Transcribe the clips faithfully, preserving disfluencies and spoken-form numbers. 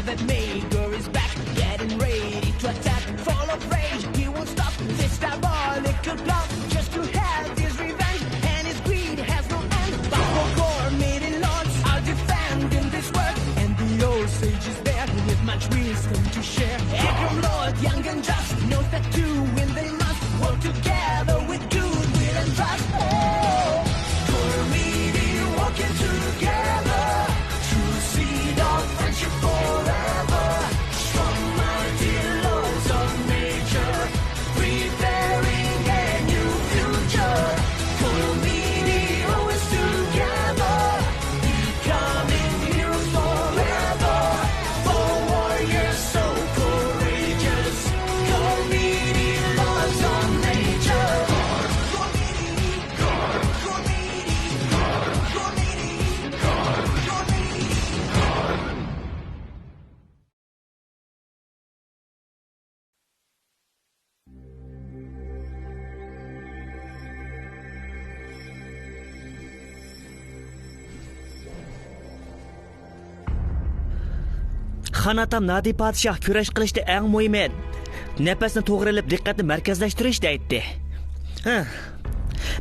Maker is back, getting ready to attack. Full of rage, he won't stop this diabolical plot. Just to have his revenge, and his greed has no end. But for Cormidi lords are defending this world, and the old sage is there with much wisdom to share. Aggrum Lord, young and just, knows that to win they must work together with goodwill and trust. Oh, Cormidi working together, true seed of friendship forever. Strong, mighty laws of nature, preparing a new future. Cormidi always together, becoming heroes forever. For warriors so courageous, Cormidi laws of nature. خان ئاتام نادى پادىشاھ كۈرەش قىلىشتا ئەڭ مۇھىمى نەپەسنى توغرا ئېلىپ، دىققەتنى مەركەزلەشتۈرۈش دەيتتى. ھە.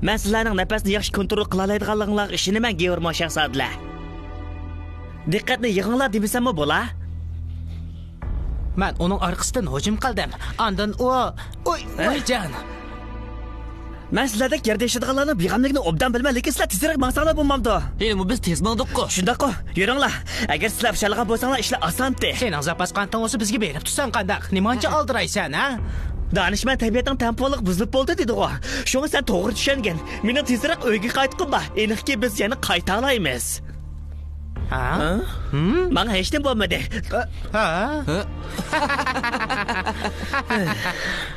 مەن سىلەرنىڭ نەپەسنى ياخشى كونترول قىلالايدىغانلىقىڭلارغا ئىشىنىمەن، گېۋۇرما شاھزادىلەر. دىققەتنى يىغىڭلار دېمىسەممۇ بولا؟ مەن ئۇنىڭ ئارقىسىدىن ھۇجۇم قىلدىم. ئاندىن ئۇ، ئۇي، ھە؟ ۋايجان! مەن سىلەردەك يەردە ياشايدىغانلارنىڭ بىغەملىكىنى ئوبدان بىلىمەن، لېكىن سىلەر تېزرەك ماڭساڭلار بولمامدۇ؟ ھېلىمۇ بىز تېز ماڭدۇققۇ. شۇنداققۇ، يۈرۈڭلار. ئەگەر سىلەر ئۇششاقلىغان بولساڭلار، ئىشلار ئاسانتى. سېنىڭ زاپاس قانتىڭ بولسا بىزگە بېرىپ تۇرساڭ قانداق؟ نېمانچە ئالدىرايسەن، ھە؟ دانىشمەن تەبىئەتنىڭ تەڭپۇڭلۇقى بۇزۇلۇپ بولدى دېدىغۇ. شۇڭا سەن توغرا چۈشەنگىن. مېنىڭ تېزرەك ئۆيگە قايتقۇم بار. ئېنىقكى، بىز يەنە قايتالايمىز. ھە؟ ھە؟ ھىم؟ ماڭا ھېچنېمە بولمىدى. ھە؟ ھە؟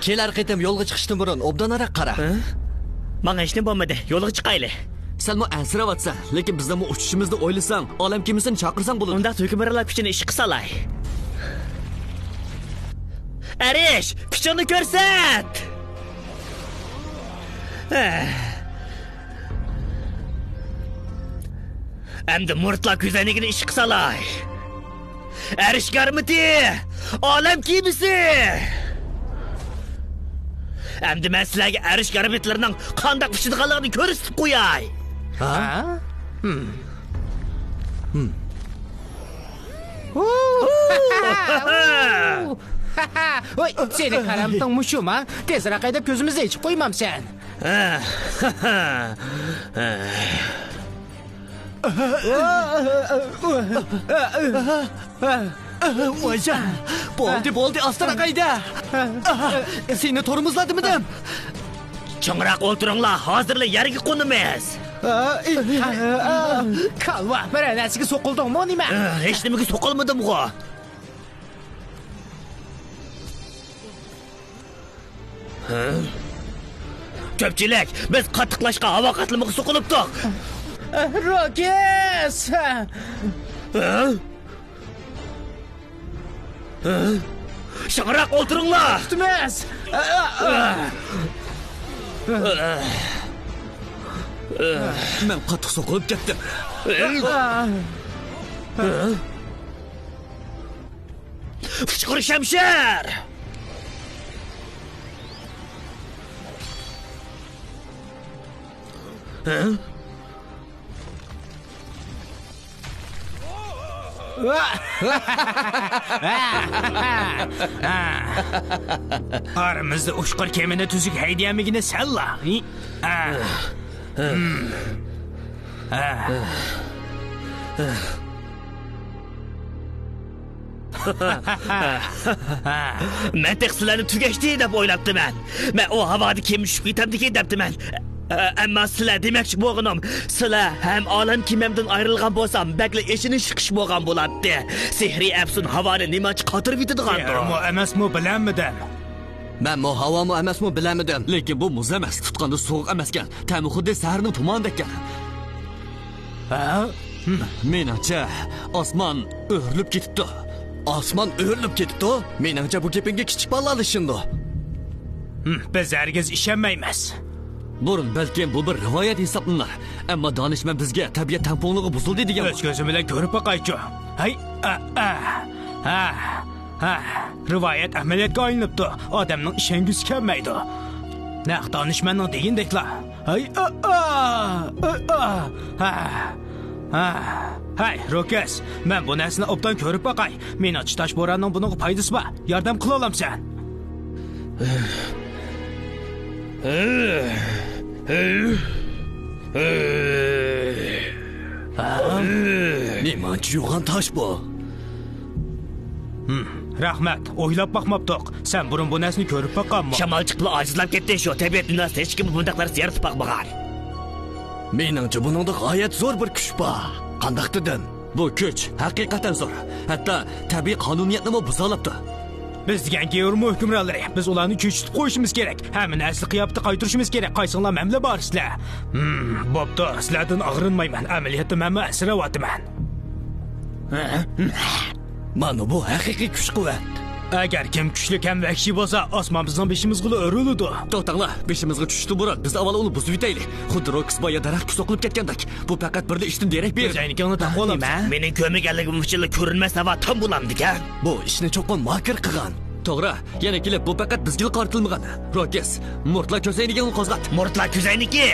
كېلەر قېتىم يولغا چىقىشتىن بۇرۇن ئوبدانراق قارا. ھە؟ ماڭا ھېچنېمە بولمىدى. يولغا چىقايلى. سەنمۇ ئەنسىرەۋاتىسەن، لېكىن بىزنىڭمۇ ئۇچۇشىمىزنى ئويلىساڭ، ئالەم كېمىسىنى چاقىرساڭ بولىدۇ. ئۇنداق ھۆكۈمرانلار كۈچىنى ئىشقا سالاي. ئەرىش، كۈچۈڭنى كۆرسەت! ئەمدى مۇرتلار كۆزەينىكىنى ئىشقا سالاي. ئەرش گارمىتى! ئالەم كېمىسى! ئەمدى مەن سىلەرگە ئەرش گارمىتلىرىنىڭ قانداق ئۇچىدىغانلىقىنى كۆرسىتىپ قوياي. ھە؟ ھە؟ ھىم. ھىم. ۋوي، سېنى كارامىتىڭ مۇشۇما؟ تېزرەك ھەيدەپ كۆزىمىزنى ئېچىپ قويمامسەن؟ ۋايجان، بولدى، بولدى، ئاستىراق ھەيدە. سېنى تورمۇزلا دېمىدىم. چىڭراق ئولتۇرۇڭلار، ھازىرلا يەرگە قونىمىز. كالۋا، بىرەر نەرسىگە سوقۇلدۇڭمۇ نېمە؟ ھېچنېمىگە سوقۇلمىدىمغۇ. ھە؟ كۆپچىلىك، بىز قاتتىقلاشقان ھاۋا قاتلىمىغا سوقۇلۇپتۇق. روكىس! ھە؟ ھە؟ شاڭراق ئولتۇرۇڭلار! كۈتىمىز! مەن قاتتىق سوقۇلۇپ كەتتىم. ئۇچقۇر شەمشەر! ھە؟ ئارىمىزدا ئۇچقۇر كېمىنى تۈزۈك ھەيدىيەلمىگىنى سەنلا. مەن تېخى سىلەرنى تۈگەشتى دەپ ئويلاپتىمەن. مەن ئۇ ھاۋادا كېمە چۈشۈپ كېتەمدىكىن دەپتىمەن. ئە-، ئەمما سىلەر دېمەكچى بولغىنىم، سىلەر ھەم ئالەم كېمەمدىن ئايرىلغان بولسام، بەكلا ئېچىنىشلىق ئىش بولغان بولاتتى. سېھرىي ئەپسۇن ھاۋانى نېمانچە قاتۇرۇۋېتىدىغاندۇ؟ سېھىرمۇ ئەمەسمۇ، بىلەلمىدىم. مەنمۇ ھاۋامۇ ئەمەسمۇ، بىلەلمىدىم. لېكىن بۇ مۇز ئەمەس، تۇتقاندا سوغۇق ئەمەسكەن. تەمى خۇددى سەھەرنىڭ تۇمانىدەككەن. ھە؟ مېنىڭچە، ئاسمان ئۆرۈلۈپ كېتىپتۇ. ئاسمان ئۆرۈلۈپ كېتىپتۇ؟ مېنىڭچە، بۇ گېپىڭگە كىچىك بالىلارلا ئىشىنىدۇ. بىز ھەرگىز ئىشەنمەيمىز. بۇرۇن بەلكىم بۇ بىر رىۋايەت ھېسابلىنار. ئەمما دانىشمەن بىزگە تەبىئەت تەڭپۇڭلۇقى بۇزۇلدى دېگەن. ئۆز كۆزۈم بىلەن كۆرۈپ باقايچۇ. ھەي، ئا، ئا. ھە، ھە، رىۋايەت ئەمەلىيەتكە ئايلىنىپتۇ. ئادەمنىڭ ئىشەنگۈسى كەلمەيدۇ. نەق دانىشمەننىڭ دېگىنىدەكلا. ھەي، ئا، ئا، ئا، ئا، ھە، ھە. ھەي، روكەس، مەن بۇ نەرسىنى ئوبدان كۆرۈپ باقاي. مېنىڭچە تاش بوراننىڭ بۇنىڭغا پايدىسى بار. ياردەم قىلالامسەن؟ نېمانچە يوغان تاش بۇ؟ ھىم، رەھمەت، ئويلاپ باقماپتۇق. سەن بۇرۇن بۇ نەرسىنى كۆرۈپ باققانمۇ؟ شامال چىقىپلا ئاجىزلاپ كەتتى شۇ. تەبىئەت دۇنياسىدا ھېچكىممۇ بۇنداق نەرسە يارىتىپ باقمىغان. مېنىڭچە بۇنىڭدا غايەت زور بىر كۈچ بار. قانداق دېدىم؟ بۇ كۈچ ھەقىقەتەن زور. ھەتتا تەبىئىي قانۇنىيەتنىمۇ بۇزالاپتۇ. بىز دېگەن گېۋۇرمو ھۆكۈمرانلىرى، بىز ئۇلارنى چۆچۈتۈپ قويۇشىمىز كېرەك. ھەممىنى ئەسلى قىياپىتىگە قايتۇرۇشىمىز كېرەك. قايسىڭلار مەملە بارسىلەر. ھىم، بوپتۇ، سىلەردىن ئاغرىنمايمەن. ئەمەلىيەتتە مەنمۇ ئەنسىرەۋاتىمەن. مانا بۇ ھەقىقىي كۈچ-قۇۋۋەت. ئەگەر كىم كۈچلۈك ھەم ۋەھشىي بولسا، ئاسمان بىزنىڭ بېشىمىزغىلا ئۆرۈلىدۇ. توختاڭلار، بېشىمىزغا چۈشۈشتىن بۇرۇن بىز ئاۋۋال ئۇنى بۇزۇۋېتەيلى. خۇددى روكس بايا دەرەخكە سوقۇلۇپ كەتكەندەك. بۇ پەقەت بىرلا ئىشتىن دېرەك بېرىدۇ. كۆزەينىكىڭنى تاقىۋالامسەن. نېمە؟ مېنىڭ كۆرمىگەنلىكىم ئۈچۈنلا كۆرۈنمەس ھاۋا تام بولامدىكەن؟ بۇ ئىشنى چوقۇم ماكىر قىلغان. توغرا، يەنە كېلىپ بۇ پەقەت بىزگىلا قارىتىلمىغان. روكس، مۇرتلا كۆزەينىكىڭنى قوزغات. مۇرتلا كۆزەينىكى!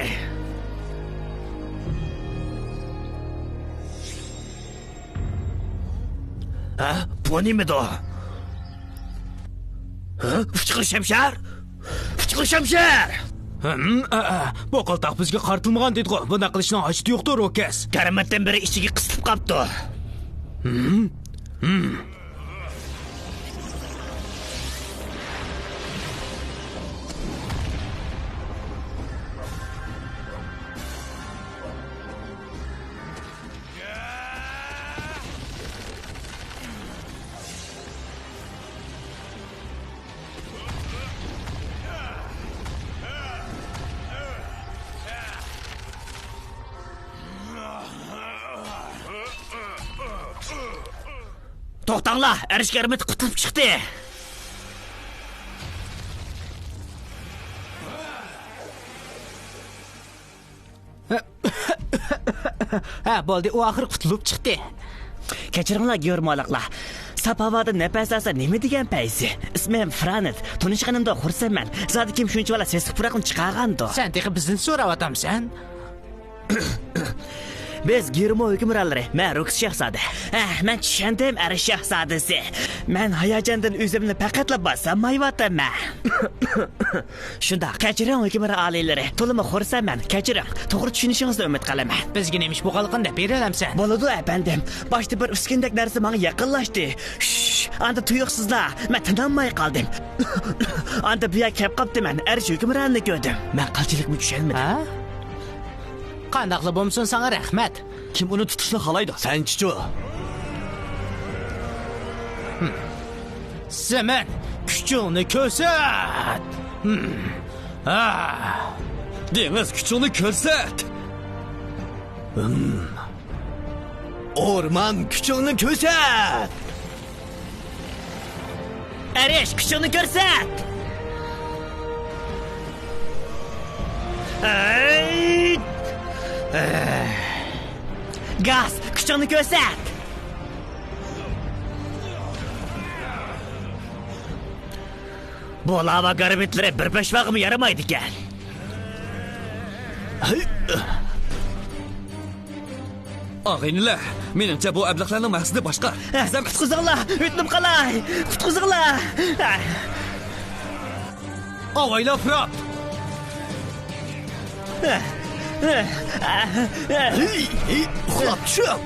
ھە؟ بۇ نېمىدۇ؟ ھە؟ ئۇچقۇر شەمشەر؟ ئۇچقۇر شەمشەر! ھىم، ئە، ئە، بۇ قىلتاق بىزگە قارىتىلمىغان دېدىغۇ. بۇنداق قىلىشنىڭ ھاجىتى يوقتۇ، روكەس. گەرمەتتىن بېرى ئىچىگە قىسىلىپ قاپتۇ. ھىم؟ ھىم. توختاڭلار، ئەرش گەرمىتى قۇتۇلۇپ چىقتى. ھە، بولدى، ئۇ ئاخىرى قۇتۇلۇپ چىقتى. كەچۈرۈڭلار، گيورمولۇقلار. ساپ ھاۋادا نەپەس ئالسا نېمە دېگەن پەيزى؟ ئىسمىم فرانېت. تونۇشقىنىمدا خۇرسەنمەن. زادى كىم شۇنچىۋالا سېسىق پۇراقنى چىقارغاندۇ؟ سەن تېخى بىزنى سوراۋاتامسەن؟ بىز گيورمو ھۆكۈمرانلىرى. مەن روكس شاھزادە. ھە، مەن چۈشەندىم، ئەرش شاھزادىسى. مەن ھاياجاندىن ئۆزۈمنى پەقەتلا باسالمايۋاتىمەن. شۇنداق، كەچۈرۈڭ، ھۆكۈمران ئالىيلىرى. تولىمۇ خۇرسەنمەن. كەچۈرۈڭ. توغرا چۈشىنىشىڭىزنى ئۈمىد قىلىمەن. بىزگە نېمە ئىش بولغانلىقىنى دەپ بېرەلەمسەن؟ بولىدۇ، ئەپەندىم. باشتا بىر ئۈسكۈندەك نەرسە ماڭا يېقىنلاشتى. شش، ئاندا تۇيۇقسىزلا مەن تىنالماي قالدىم. ئاندا بۇ يەرگە كەپ قاپتىمەن. ئەرش ھۆكۈمرانىنى كۆردۈم. مەن قانچىلىكمۇ چۈشەنمىدىم. ھە؟ قانداقلا بولمىسۇن، ساڭا رەھمەت. كىم ئۇنى تۇتۇشنى خالايدۇ؟ سەنچىچۇ؟ زېمىن، كۈچۈڭنى كۆرسەت! ھا! دېڭىز، كۈچۈڭنى كۆرسەت! ئورمان، كۈچۈڭنى كۆرسەت! ئەرش، كۈچۈڭنى كۆرسەت! ئەي! گاز، كۈچۈڭنى كۆرسەت! بۇ لاۋا گاربىتلىرى بىر پەشۋاغىمۇ يارىمايدىكەن. ئاغىنىلەر، مېنىڭچە بۇ ئەبلەخلەرنىڭ مەقسىتى باشقا. ھە، بىزەم قۇتقۇزۇڭلار، ئۆتۈنۈپ قالاي، قۇتقۇزۇڭلار. ئاۋايلا پۇرات! ھېي، ھېي، ئۇخلاپ چۈشۈڭ!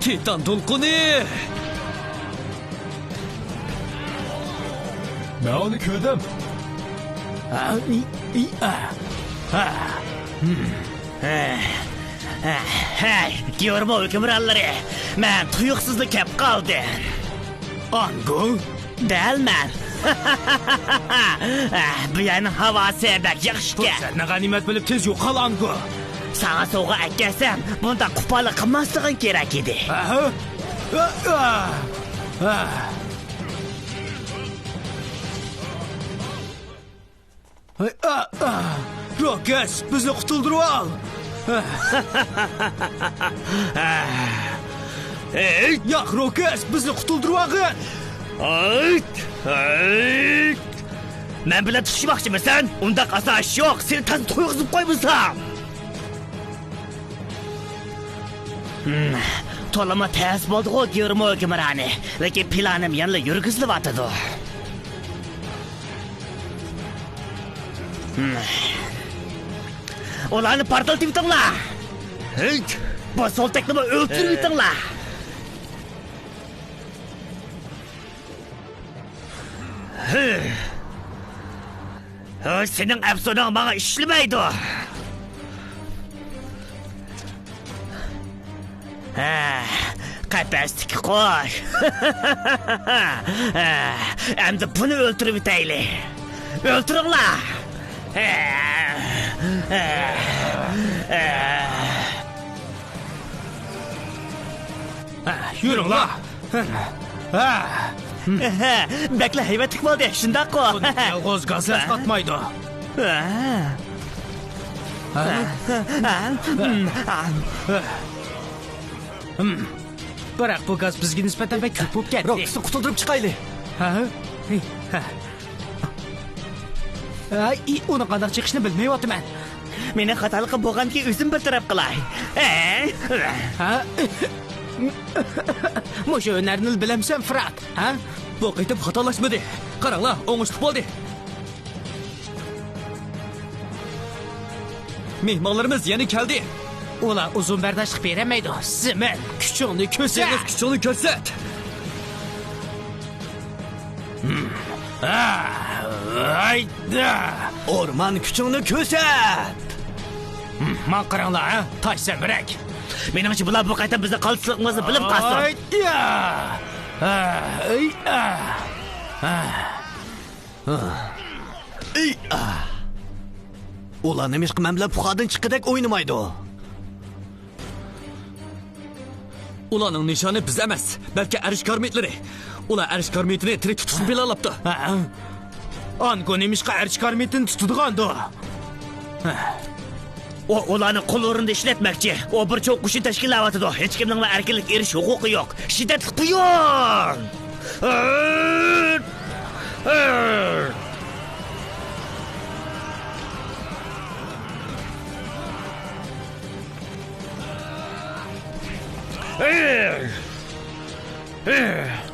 تىتان دولقۇنى! مەن ئۇنى كۆردۈم. ھەي، گيورمو ھۆكۈمرانلىرى، مەن تۇيۇقسىزلا كەپ قالدىم. ئانگۇ؟ دەل مەن. بۇ يەرنىڭ ھاۋاسى بەك ياخشىكەن. پۇرسەتنى غەنىيمەت بىلىپ تېز يوقال، ئانگۇ. ساڭا سوۋغا ئەكەلسەم، بۇنداق قۇپاللىق قىلماسلىقىڭ كېرەك ئىدى. ئەھە. روكەس، بىزنى قۇتۇلدۇرۇۋال! ئەي! ياق، روكس، بىزنى قۇتۇلدۇرۇۋالغىن! ئەي! ئەي! مەن بىلەن تۇتۇشماقچىمىسەن؟ ئۇنداق ئاسان ئىش يوق، سېنى تازا تويغۇزۇپ قويمىسام! ھىم، تولىمۇ تەس بولدىغۇ، گيۇرمو ھۆكۈمرانى. لېكىن پىلانىم يەنىلا يۈرگۈزۈلۈۋاتىدۇ. ھىم. ئۇلارنى پارتلىتىۋېتىڭلار! ھېي! بۇ سولتەكنىمۇ ئۆلتۈرۈۋېتىڭلار! ھە، سېنىڭ ئەپسۇنۇڭ ماڭا ئىشلىمەيدۇ. ھە، قەپەستىكى قۇش. ھە، ئەمدى بۇنى ئۆلتۈرۈۋېتەيلى. ئۆلتۈرۈڭلار. ھە، ھە، ھە. ھە، يۈرۈڭلار. ھە. بەكلا ھەيۋەتلىك بولدى، شۇنداققۇ؟ بۇنى يالغۇز گاز ئەسقاتمايدۇ. ھە. ھە. ھە. بىراق بۇ گاز بىزگە نىسبەتەن بەك كۆپ بولۇپ كەتتى. روكسنى قۇتۇلدۇرۇپ چىقايلى. ھە؟ ھە. ھە، ئى، ئۇنى قانداق چېقىشنى بىلمەيۋاتىمەن. مېنىڭ خاتالىقىم بولغاندىكىن ئۆزۈم بىر تەرەپ قىلاي. ھە؟ ھە؟ مۇشۇ ھۈنەرنىلا بىلەمسەن، فرات؟ ھە؟ بۇ قېتىم خاتالاشمىدى. قاراڭلار، ئوڭۇشلۇق بولدى. مېھمانلىرىمىز يەنە كەلدى. ئۇلار ئۇزۇن بەرداشلىق بېرەلمەيدۇ. زېمىن، كۈچۈڭنى كۆرسەت. زېمىن، كۈچۈڭنى كۆرسەت. ھايدا! ئورمان، كۈچۈڭنى كۆرسەت! ماڭا قاراڭلار، ھە؟ تاش زەمبىرەك! مېنىڭچە، بۇلار بۇ قېتىم بىزنى قالتىسلىقىمىزنى بىلىپ قالسۇن. ھايدا! ئۇلار نېمىشقا مەن بىلەن پۇخادىن چىققىدەك ئوينىمايدۇ؟ ئۇلارنىڭ نىشانى بىز ئەمەس، بەلكى ئەرش كارمىتلىرى. ئۇلار ئەرش كارمىتىنى تىرىك تۇتۇشنى پىلانلاپتۇ. ھە؟ ئانگو نېمىشقا ئەرش كارمىتىنى تۇتىدىغاندۇ؟ ئۇ ئۇلارنى قول ئورنىدا ئىشلەتمەكچى. ئۇ بىر چوڭ قوشۇن تەشكىللەۋاتىدۇ. ھېچكىمنىڭمۇ ئەركىنلىككە ئېرىشىش ھوقۇقى يوق. شىددەتلىك بۇيرۇڭ!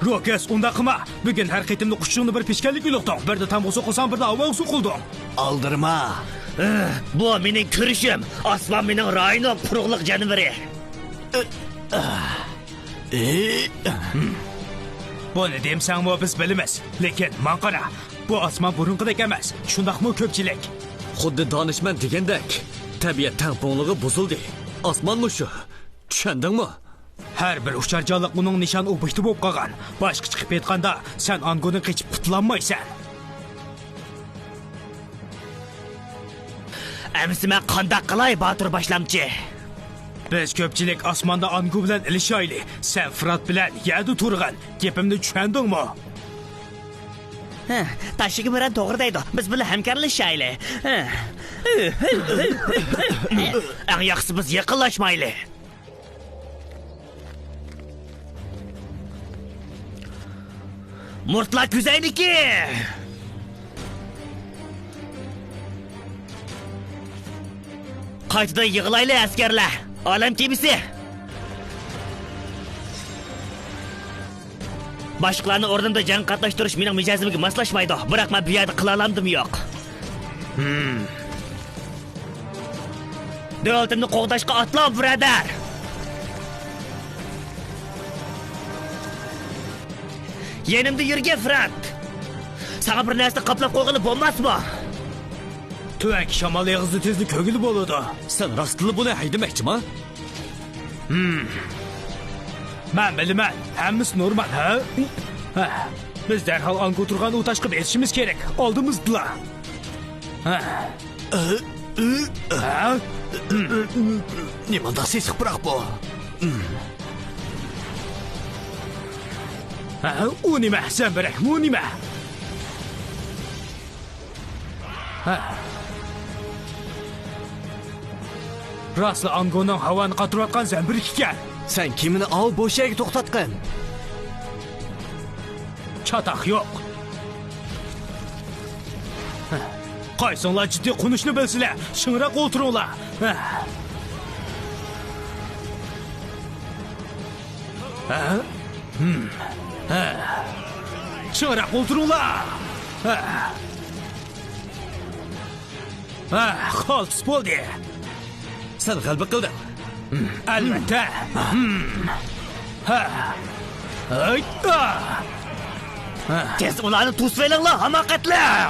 روكس، ئۇنداق قىلما. بۈگۈن ھەر قېتىمدا قۇشۇڭنى بىر پېشكەللىك ئۇلۇقتۇڭ. بىردە تامغا سوقۇلساڭ، بىردە ئاۋاغا سوقۇلدۇڭ. ئالدىرىما. بۇ مېنىڭ كۈرىشىم. ئاسمان مېنىڭ رايونۇم، قۇرۇقلۇق جانىۋىرى. بۇنى دېمىسەڭمۇ بىز بىلىمىز. لېكىن ماڭا قارا، بۇ ئاسمان بۇرۇنقىدەك ئەمەس. شۇنداقمۇ، كۆپچىلىك؟ خۇددى دانىشمەن دېگەندەك، تەبىئەت تەڭپۇڭلۇقى بۇزۇلدى. ئاسمانمۇ شۇ. چۈشەندىڭمۇ؟ ھەر بىر ئۇچار جانلىق ئۇنىڭ نىشان ئوبيېكتى بولۇپ قالغان. باشقىچە قىلىپ ئېيتقاندا، سەن ئانگودىن قېچىپ قۇتۇلالمايسەن. ئەمىسە مەن قانداق قىلاي، باتۇر باشلامچى؟ بىز كۆپچىلىك ئاسماندا ئانگو بىلەن ئېلىشايلى. سەن فرات بىلەن يەردە تۇرغىن. گېپىمنى چۈشەندىڭمۇ؟ ھە، تاشىگا بىرەن توغرا دەيدۇ. بىز بىلەن ھەمكارلىشايلى. ھە. ئەڭ ياخشىسى بىز يېقىنلاشمايلى. مۇرتلا كۈزەينىكى! قايتىدىن يىغىلايلى، ئەسكەرلەر! ئالەم كېمىسى! باشقىلارنى ئورنۇمدا جەڭگە قاتناشتۇرۇش مېنىڭ مىجەزىمگە ماسلاشمايدۇ، بىراق مەن بۇ يەردە قىلالامدىم يوق. ھىم. دۆلىتىمنى قوغداشقا ئاتلان، بۇرادەر! يېنىمدا يۈرگىن، فرات! ساڭا بىر نەرسىنى قاپلاپ قويغىلى بولماسمۇ؟ تۆۋەنكى شامال ئېغىزى تېزلا كۆرگىلى بولىدۇ. سەن راستتىنلا بۇنى ھەيدىمەكچىما؟ ھىم. مەن بىلىمەن، ھەممىسى نورمال، ھە؟ ھە. بىز دەرھال ئانگو تۇرغان ئۇ تاشقا بېسىشىمىز كېرەك، ئالدىمىزدىلا. ھە. ھە؟ نېمانداق سېسىق پۇراق بۇ؟ ھە، ئۇ نېمە؟ زەمبىرەك، ئۇ نېمە؟ ھە. راستلا ئانگونىڭ ھاۋانى قاتۇرۇۋاتقان زەمبىرىكى ئىكەن. سەن كېمىنى ئاۋۇ بوش يەرگە توختاتقىن. چاتاق يوق. قايسىڭلار جىددىي قونۇشنى بىلسىلەر، چىڭراق ئولتۇرۇڭلار. ھە؟ ھىم. ھە. چىڭراق ئولتۇرۇڭلار. ھە. ھە، قالتىس بولدى. سەن غەلىبە قىلدىڭ. ھىم، ئەلۋەتتە. ھىم. ھە. ھەيتا. ھە. تېز ئۇلارنى توسۇۋېلىڭلار، ھاماقەتلەر!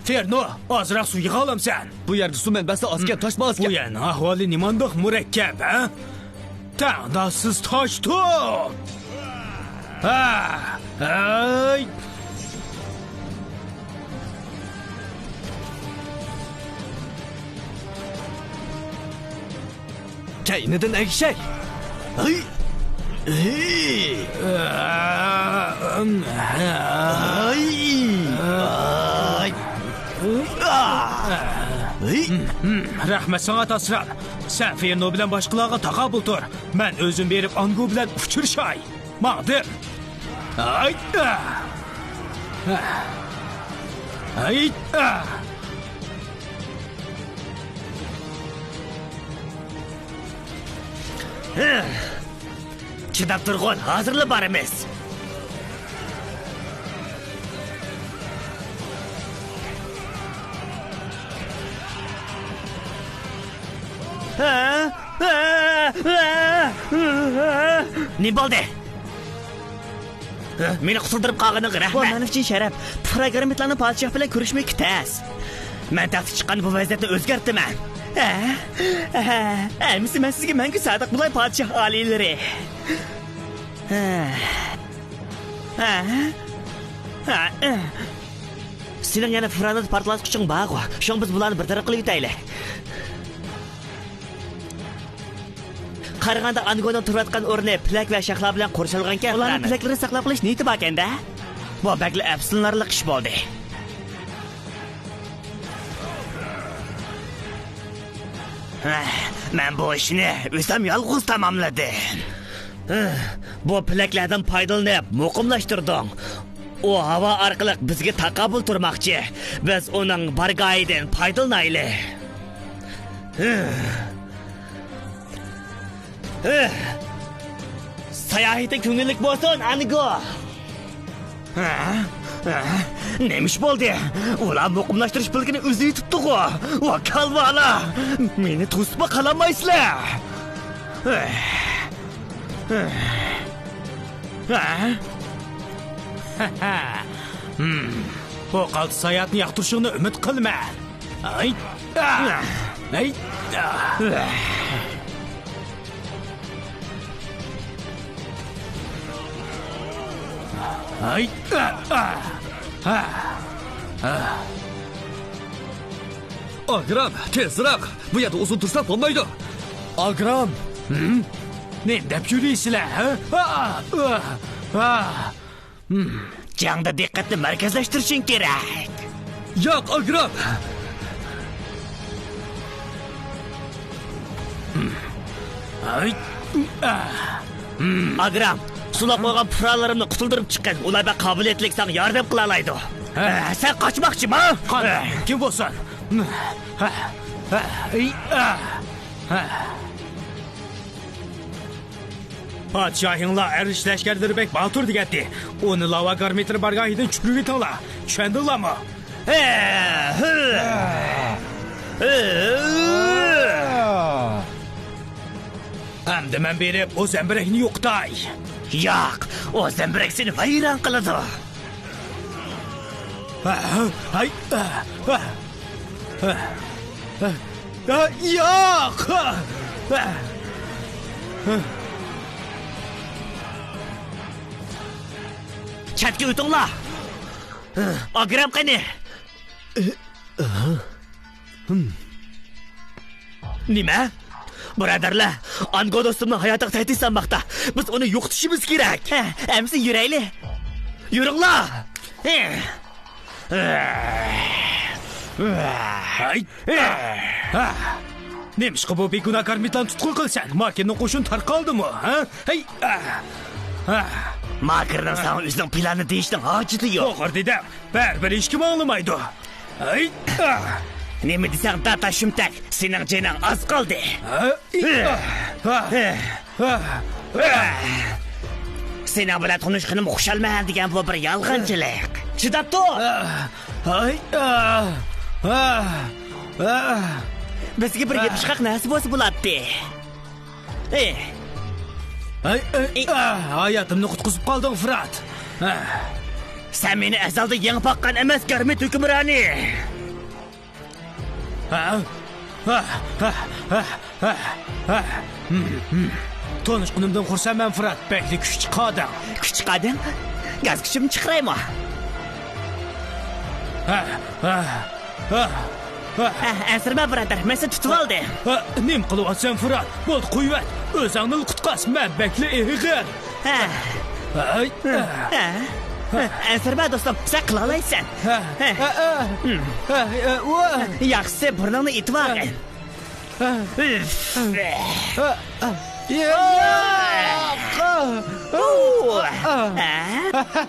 فېرنو، ئازراق سۇ يىغالامسەن؟ بۇ يەردە سۇ مەنبەسى ئازكەن، تاشمۇ ئازكەن. بۇ يەرنىڭ ئەھۋالى نېمانداق مۇرەككەپ، ھە؟ تەڭداشسىز تاش توپ! ھە! ھەي! كەينىدىن ئەگىشەي! ھەي! ھەي! ھەي! ھەي! رەھمەت ساڭا، تاسرام. سەن فېرنو بىلەن باشقىلارغا تاقابىل تۇر. مەن ئۆزۈم بېرىپ ئانگو بىلەن ئۇچرىشاي. ماڭدىم. ھايتا! ھايتا! چىداپ تۇرغىن، ھازىرلا بارىمىز. نېمە بولدى؟ مېنى قۇتۇلدۇرۇپ قالغىنىڭغا رەھمەت. بۇ مەن ئۈچۈن شەرەپ. پراگراممېتلارنىڭ پادىشاھ بىلەن كۆرۈشمىكى تەس. مەن تەختكە چىققاندا بۇ ۋەزىيەتنى ئۆزگەرتىمەن. ھەممىسى مەن سىزگە مەڭگۈ سادىق بولاي، پادىشاھ ئالىيلىرى. سېنىڭ يەنە فىرانىد پارتلاتقۇچۇڭ بارغۇ، شۇڭا بىز بۇلارنى بىر تەرەپ قىلىۋېتەيلى. قارىغاندا ئانگونىڭ تۇرۇۋاتقان ئورنى پىلەك ۋە شاخلار بىلەن قورشالغانكەن. ئۇلارنىڭ پىلەكلىرىنى ساقلاپ قېلىش نىيىتى باركەن-دە. بۇ بەكلا ئەپسۇسلىنارلىق ئىش بولدى. مەن بۇ ئىشنى ئۆزۈم يالغۇز تاماملىدىم. بۇ پىلەكلەردىن پايدىلىنىپ مۇقىملاشتۇردۇڭ. ئۇ ھاۋا ئارقىلىق بىزگە تاقابىل تۇرماقچى. بىز ئۇنىڭ بارگاھىدىن پايدىلىنايلى. ساياھىتىڭ كۆڭۈللۈك بولسۇن، ئانگو! نېمە ئىش بولدى؟ ئۇلار مۇقىملاشتۇرۇش پىلىكىنى ئۈزۈۋېتىپتىغۇ! ۋاكالۋالا! مېنى توسۇپمۇ قالالمايسىلەر! ھە؟ ھە؟ ھىم، بۇ قالتىس ھاياتنى ياقتۇرۇشۇڭنى ئۈمىد قىلىمەن. ئاي! ئاي! ئاي! ئاگرام، تېزراق! بۇ يەردە ئۇزۇن تۇرساق بولمايدۇ. ئاگرام! ھىم؟ نېمە دەپ يۈرىسىلەر، ھە؟ ئا! ئا! ئا! ھىم. جەڭدە دىققەتنى مەركەزلەشتۈرۈشۈڭ كېرەك. ياق، ئاگرام! ھىم. ئاي! ئا! ھىم. ئاگرام، سۇلاپ قويغان پۇقرالىرىمنى قۇتۇلدۇرۇپ چىققىن. ئۇلار بەك قابىلىيەتلىك، ساڭا ياردەم قىلالايدۇ. ھە، سەن قاچماقچىما؟ قانداق؟ كىم بولسۇن؟ ھە، ھە، ھە، ئى، ئا! ھە. پادىشاھىڭلار ئەرش لەشكەرلىرى بەك باتۇر دېگەنتى. ئۇنى لاۋا گارمېتلىرى بارگاھىدىن چۈشۈرۈۋېتىڭلار. چۈشەندىڭلارمۇ؟ ھە، ھە. ھە. ئەمدى مەن بېرىپ ئۇ زەمبىرەكنى يوقىتاي. ياق، ئۇ زەمبىرەك سېنى ۋەيران قىلىدۇ. ھەي، ھە، ھە، ھە، ھە، ياق! چەتكە ئۆتۈڭلار! ئاگرام قېنى؟ نېمە؟ بۇرادەرلەر، ئانگو دوستۇمنىڭ ھاياتىغا تەھدىت سالماقتا. بىز ئۇنى يوقىتىشىمىز كېرەك. ھە، ئەمىسە يۈرەيلى. يۈرۈڭلار! ھەي! ھە! نېمىشقا بۇ بىگۇناھ گارمىتلارنى تۇتقۇن قىلىسەن؟ ماكىرنىڭ قوشۇنى تارقالدىمۇ؟ ھە؟ ھەي! ئاھ! ئاھ! ماكىرنىڭ ساڭا ئۆزىنىڭ پىلانىنى دېيىشنىڭ ھاجىتى يوق. توغرا دېدىم. بەرىبىر ھېچكىم ئاڭلىمايدۇ. ھەي! ئاھ! نېمە دېسەڭ، داتا شۇمتەك، سېنىڭ جېنىڭ ئاز قالدى. ھە؟ ئاھ! ئاھ! ئاھ! سېنىڭ بىلەن تونۇشقىنىم خۇشالمەن دېگەن بۇ بىر يالغانچىلىق. چىداپ تۇر! ئاھ! ھاي! ئاھ! ئاھ! ئاھ! بىزگە بىر يېپىشقاق نەرسە بولسا بولاتتى. ئېھ! ھاي! ئاھ! ھاياتىمنى قۇتقۇزۇپ قالدىڭ، فىرات. ئاھ! سەن مېنى ئەزەلدىن يېڭىپ باققان ئەمەس، گارمىت ھۆكۈمرانى. ھە؟ ھە؟ ھە؟ ھە؟ ھە؟ ھە؟ ھە؟ ھىم، ھىم. تونۇشقىنىمدىن خۇرسەنمەن، فىرات. بەكلا كۈچ چىقاردىڭ. كۈچ چىقاردىڭ؟ گاز كۈچۈمنى چىقىرايمۇ؟ ھە؟ ھە؟ ھە؟ ھە؟ ئە-، ئەنسىرىمە، بۇرادەر. مەن سېنى تۇتۇۋالدىم. ھە؟ نېمە قىلىۋاتىسەن، فىرات؟ بولدى، قويۇۋەت. ئۆزۈڭنىلا قۇتقاز. مەن بەكلا ئېغىر. ھە. ھەي. ھە. ھە. ئەنسىرىمە، دوستۇم، سەن قىلالايسەن. ھە. ھە. ھە. ھە. ھە. ھە. ۋا. ياخشىسى، بۇرنۇڭنى ئېتىۋالغىن. ھە. ئۈف. ھە. ھە. ياق. ئۇ. ھە.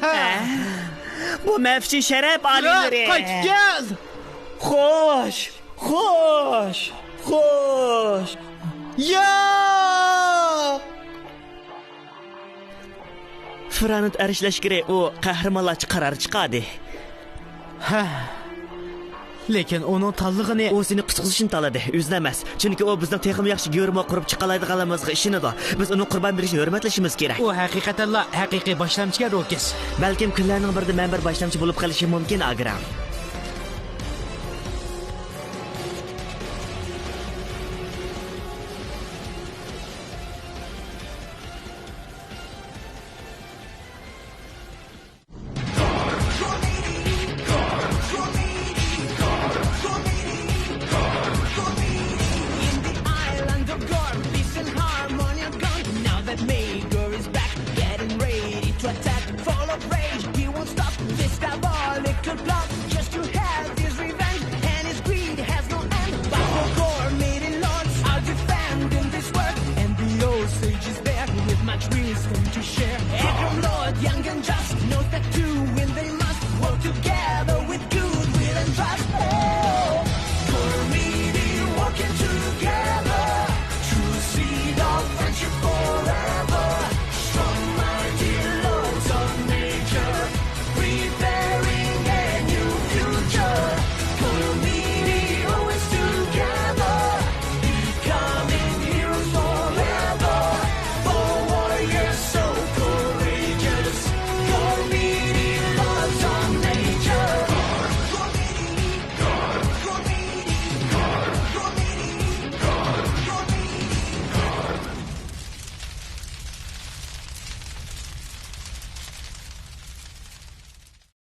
ھە. بۇ مەن ئۈچۈن شەرەپ ئالىيلىرى. قايتىپ كەل. خوش، خوش، خوش. ياق. فىرانىت ئەرش لەشكىرى ئۇ قەھرىمانلارچە قارار چىقاردى. ھە. لېكىن ئۇنىڭ تاللىغىنى. ئۇ سېنى قۇتقۇزۇشنى تاللىدى، ئۆزىنى ئەمەس. چۈنكى ئۇ بىزنىڭ تېخىمۇ ياخشى گۆرمۇ قۇرۇپ چىقالايدىغانلىقىمىزغا ئىشىنىدۇ. بىز ئۇنىڭ قۇربان بېرىشىنى ھۆرمەتلىشىمىز كېرەك. ئۇ ھەقىقەتەنلا ھەقىقىي باشلامچىكەن، روكس. بەلكىم كۈنلەرنىڭ بىرىدە مەن بىر باشلامچى بولۇپ قېلىشىم مۇمكىن، ئاگرام. In the island of God, peace and harmony are gone. Now that Maegor is back, getting ready to attack.